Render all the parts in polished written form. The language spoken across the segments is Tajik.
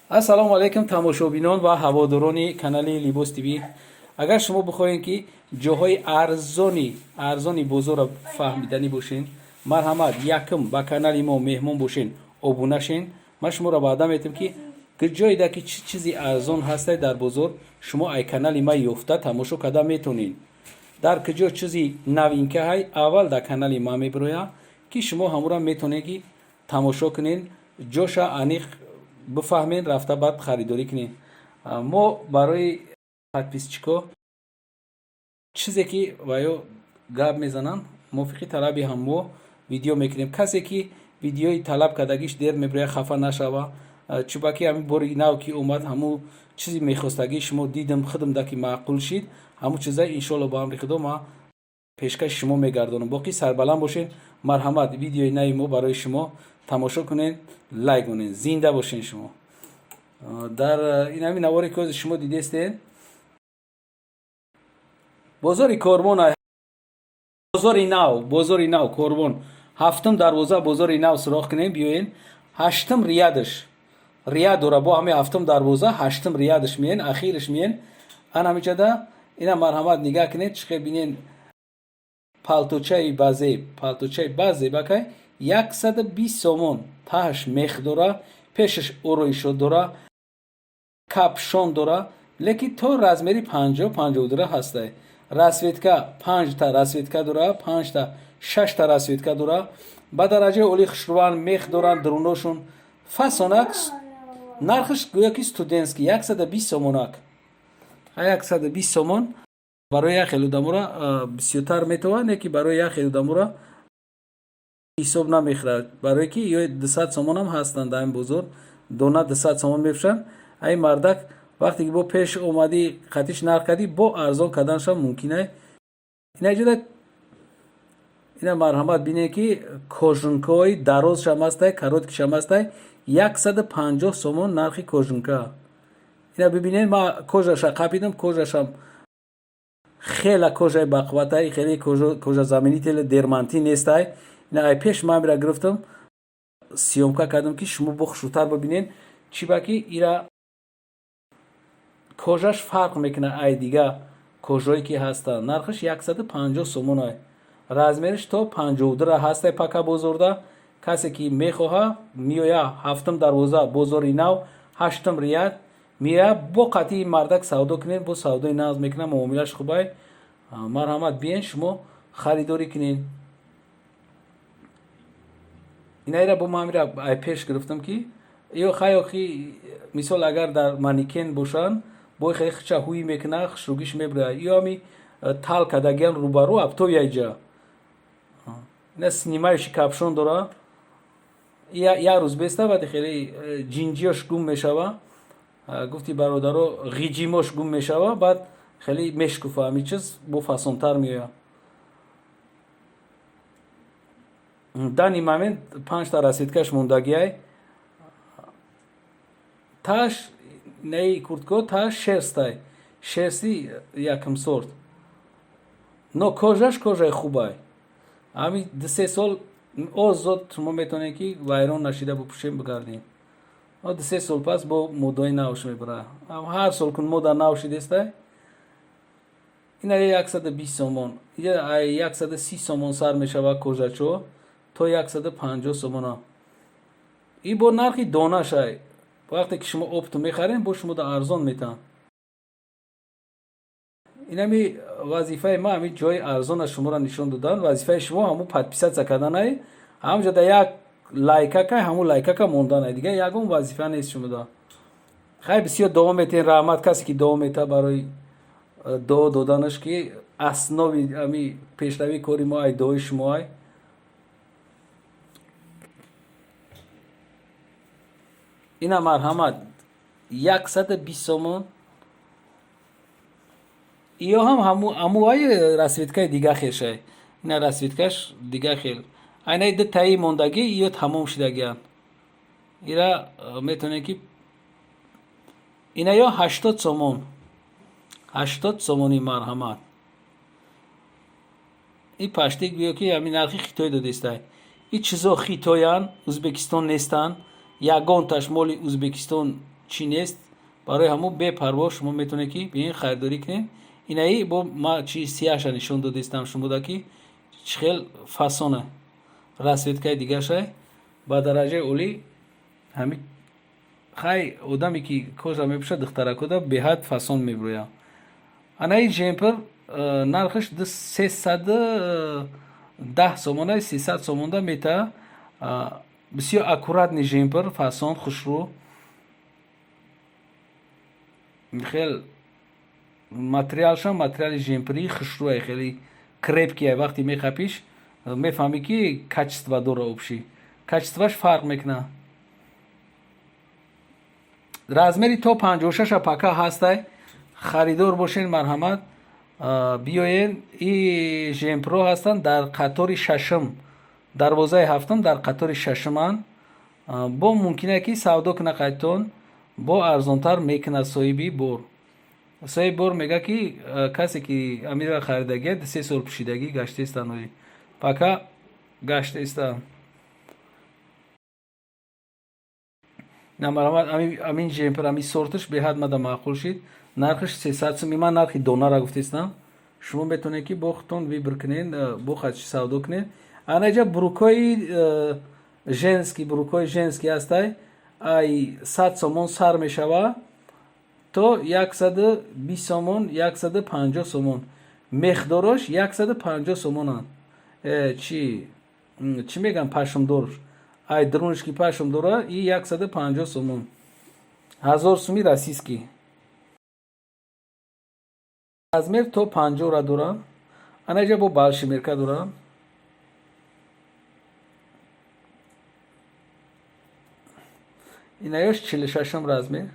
Ассалому алайкум, тамошобинон ва ҳаводорони канали Либос ТВ. Агар шумо бихоҳед, ки ҷоҳои арзони бозорро фаҳмиданӣ бошен, марҳамат, якум ба канали мо меҳмон бошен, обуна шен. Ман шуморо ваъда метам, ки ҷоеда ки чӣ чизи арзон ҳастай дар бозор, шумо ай канали ма ёфта тамошо карда метонед. Дар куҷо чизи новинка ҳай, аввал дар канали ма мебироя, ки шумо ҳамура метонед, ки тамошо кунед, ҷоша аниқ бифаҳмен, рафта баъд харидорӣ кунед. Мо барои подписчико чизе ки ва ё гап мезананд, мувофиқи талаби ҳаммо видео мекунем. Касе ки видеои талаб кардагиш дер мебирояд, хафа нашава, чунки ҳамин бори нав ки омад, ҳамун чизи мехостагии шумо дидам, худам да ки маъқул шид, ҳамун чиза иншоалло ба амри Худо ма пешкаши шумо мегардонам. Боқӣ сарбаланд бошед. Марҳамат, видеои нави мо барои шумо тамошо кунед, лайк кунед. Зинда бошед шумо. Дар ин ҳамин наворе ки ҳозир шумо дидестед, бозори Корвон, бозори нав, бозори нав Корвон, ҳафтум дарвоза, бозори нав суроғ кунем, биёен. Ҳаштум рядаш, ряд дора бо ҳамин ҳафтум дарвоза, ҳаштум рядаш миен, ахираш миен. Ан ҳамиҷада ина марҳамат, нигаҳ кунед, чӣ бинен. Палточаи базеб, палточаи базебакай 120 сомон. Таҳаш мех дора, пешаш ороишот дора, капюшон дора, лекин то размери 50, 52 ҳастай. Расцветка панҷта расцветка дора, панҷта, шашта расцветка дора. Ба дараҷаи олӣ хушрӯван, мех доранд дуруношун, фасонак. Нархаш гӯё ки студентский, 120 сомонак. 120 сомон барои як хел одамора бисёртар метавонад, не ки барои як хел одамора ҳисоб намехӯрад, барое ки ё 200 сомонам ҳастанд дар ин бозор, дона 200 сомон мефурӯшанд. Ай мардак вақте ки бо пеш омадӣ, қатиш нарх кардӣ, бо арзон карданашам мумкин ай. Инаҷода ина марҳамат, бинед, ки кожанкаҳои дарозшам ҳастай, короткийшам ҳастай. 150 сомон нархи кожанка. Ина бибинед, ма кожаша қапидам, кожашам хела кожаи бақувватай, хеле кожазаменители дермантин нестай. Ина ай пеш ман мира гирифтам, съёмка кардам, ки шумо бо хушрӯтар бибинед. Чӣ ба ки ира кожаш фарқ мекунад ай дига кожое ки ҳастанд. Нархаш 150 сомон ай, размериш то 52 ҳастай. Пака бозорда касе ки мехоҳа, меоя ҳафтум дарвоза, бозори нав, ҳаштум ряд меоя, бо қатъии мардак савдо кунед, бо савдои нағз мекунад, муомилаш хубай. Марҳамат, биен, шумо харидорӣ кунед. Инаира бо ман мира ай пеш гирифтам, ки ё хаёхи мисол агар дар манекен бошанд, бо хеле хича ҳуй мекунад, хушругиш мебирояд. Ё ами тал кардагиан рӯбарӯ абто яйҷа. Ина снимающий капюшон дора, як рӯз беста, баъди хеле ҷинҷиёш гум мешава. Гуфти бародаро, ғиҷимош гум мешава, баъд хеле мешкуфа, ҳамин чиз бо фасонтар меояд. Данный момент панҷта расцветкаш мондагиай. Таш наи куртко таш шерстай, шерсти якм сорт, но кожаш кожаи хубай. Ҳами 2-3 сол озод шумо метавонед, ки вайрон нашида бупӯшем, бигардем. 2-3 сол пас бо модои навш мебара. Ҳар сол кун мода нав шидестай. Ина 120 сомон, 130 сомон сар мешава кожачо то 150 сомона. И бо нархи донашай. Вақте ки шумо оптом мехарем, бо шумо да арзон метаҳанд. Инами вазифаи ма ҳами ҷои арзона шуморо нишон додан. Вазифаи шумо ҳамун подписаться карданай, ҳамҷода як лайкакай, ҳамун лайкака монданай, дига ягон вазифа нест шумода. Хай, бисёр дуо метаҳен. Раҳмат, касе ки дуо метаҳад, барои дуо доданаш, ки аснови ами пешравии кори мо ай дуои шумо ай. Ина марҳамат, 120 сомон. Ё ҳам ҳамуай расцветкаи дига хешай. Ина расцветкаш дига хел. Айнаи ду таи мондагӣ, ё тамом шидагианд. Ира метавонед, ки ина ё 80 сомон, 80 сомони. Марҳамат, и паштик гӯё ки ҳамин нархи хитой додистай. И чизо хитоянд, Ӯзбекистон нестанд. Ягонташ моли Ӯзбекистон. чӣ нест. Барои ҳамун бепарво шумо метавонед, ки биёин, харидорӣ кунед. Инаи бо ма чи сияша нишон додистам шумода, ки чӣ хел фасона, расцветкаи дигаршай ба дараҷаи олӣ. Ҳами хай одаме ки кожа мепӯшад, духтаракода беҳад фасон мебирояд. Анаи жемпер нархаш 310 сомона, 300 сомонда мета. Бисёр аккуратный жемпер, фасон, хушрӯ. Хел материалшам материали жемпери хушрӯай, хеле крепкий. Вақте мехапиш, мефаҳмӣ, ки качество дора, общий качествоаш фарқ мекунад. Размери то 56-а пока ҳастай. Харидор бошен, марҳамат, биёен. И жемпро ҳастанд дар қатори шашум, дарвозаи ҳафтум, дар қатори шашуманд. Бо мумкина, ки савдо куна қайтон, бо арзонтар мекунад соҳиби бор. Соҳиби бор мега, ки касе ки амира харидагия, 3 сол пӯшидагӣ гаштаистанд, пока гаштаистанд. Намарамад, амин жемпер, ами сорташ беҳад мада маъқул шид. Нархаш 300 суми. Ман нархи донара гуфтаистам, шумо метавонед, ки бо худтон выбор кунед, бо хачи савдо кунед. Анаҷа брюкои женский, брюкои женский ҳастай. Ай 100 сомон сар мешава то 120 сомон, 150 сомон. Мехдорош 150 сомонанд. Чи чӣ мегӯям, пашмдор, ай дурунш ки пашм дора, и 150 сомон, 1000 суми российский. Размер то 50-ра дорам. Анаҷа бо большемерка дорам. Инаёш 46-ум размер.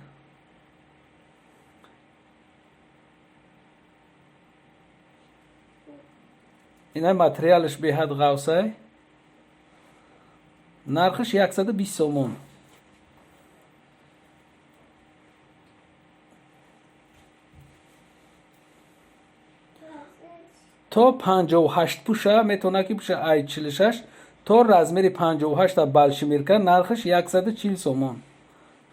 Ина материалаш беҳад ғавсай. Нархаш 120 сомон. То 58 пуша метавонад, ки пуша. Ай 46 то размери 58-та большемерка, нархаш 140 сомон.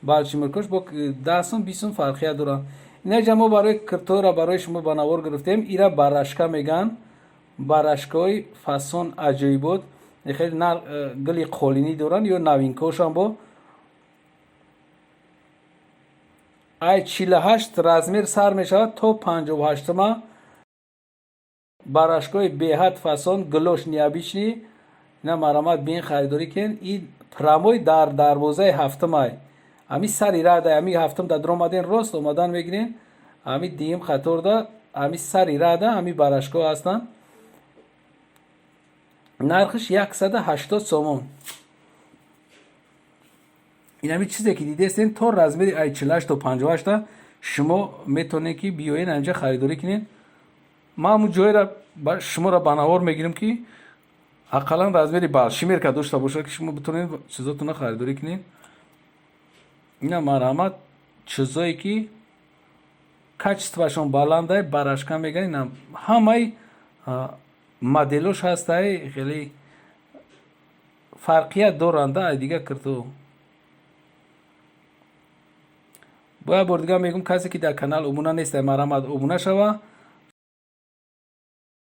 Большемеркаш бо 10 сом, 20 сом фарқият дорад. Инаҷа мо барои киртора барои шумо ба навор гирифтем. Ира барашка мегӯянд. Барашкаҳои фасон, аҷоибот, хеле гули қолинӣ доранд ё новинкаошам. Бо ай 48 размер сар мешавад то 58-ма. Барашкаҳои беҳад фасон, гулош необычный. Ина марамат, биин, харидорӣ кунед. И прямой дар дарвозаи ҳафтумай, ҳами сари рада. Ҳами ҳафтум да дуромаден, рост омадан мегирен, ҳами дуюм қаторда, ҳами сари рада ҳами барашкаҳо ҳастанд. Нархаш 180 сомон. Инами чизе ки дидестен, то размери ай 48 то 58-та шумо метавонед, ки биёен, анҷа харидорӣ кунед. Ман ҳамун ҷойра шуморо ба навор мегирам, ки ақаллан размери большемерка дошта бошад, ки шумо битонед чизотонро харидорӣ кунед. Ина марҳамат, чизое ки качествоашон баландай, барашка мегӯянд. Ина ҳамаи моделош ҳастай, хеле фарқият доранда ай дигар кирто. Бо як бор дигар мегӯм, касе ки дар канал обуна нестай, марҳамат, обуна шава.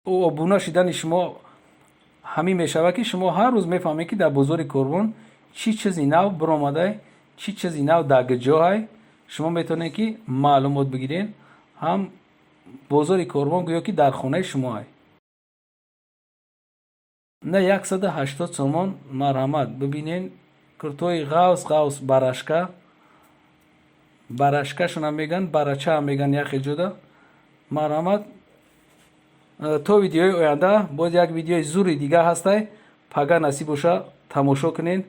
Обуна шидани шумо ҳамин мешавад, ки шумо ҳар рӯз мефаҳмед, ки дар бозори Корвон чӣ чизи нав биромадай, чӣ чизи нав дар ҷоҳай. Шумо метавонед, ки маълумот бигиред. Ҳам бозори Корвон гӯё ки дар хонаи шумоай. На, 180 сомон. Марҳамат, бибинед, куртои ғавс ғавс, барашка. Барашкашонам мегӯянд, барачаам мегӯянд яхе ҷода. Марҳамат, то видеои оянда. Боз як видеои зури дига ҳастай, пага насиб боша, тамошо кунед.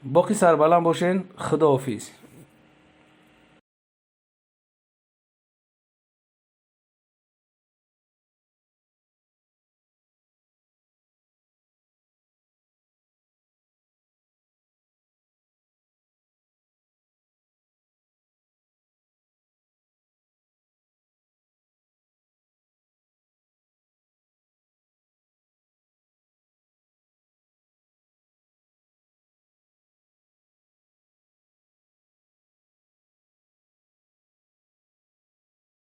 Боқӣ сарбаланд бошен. Худоҳофиз.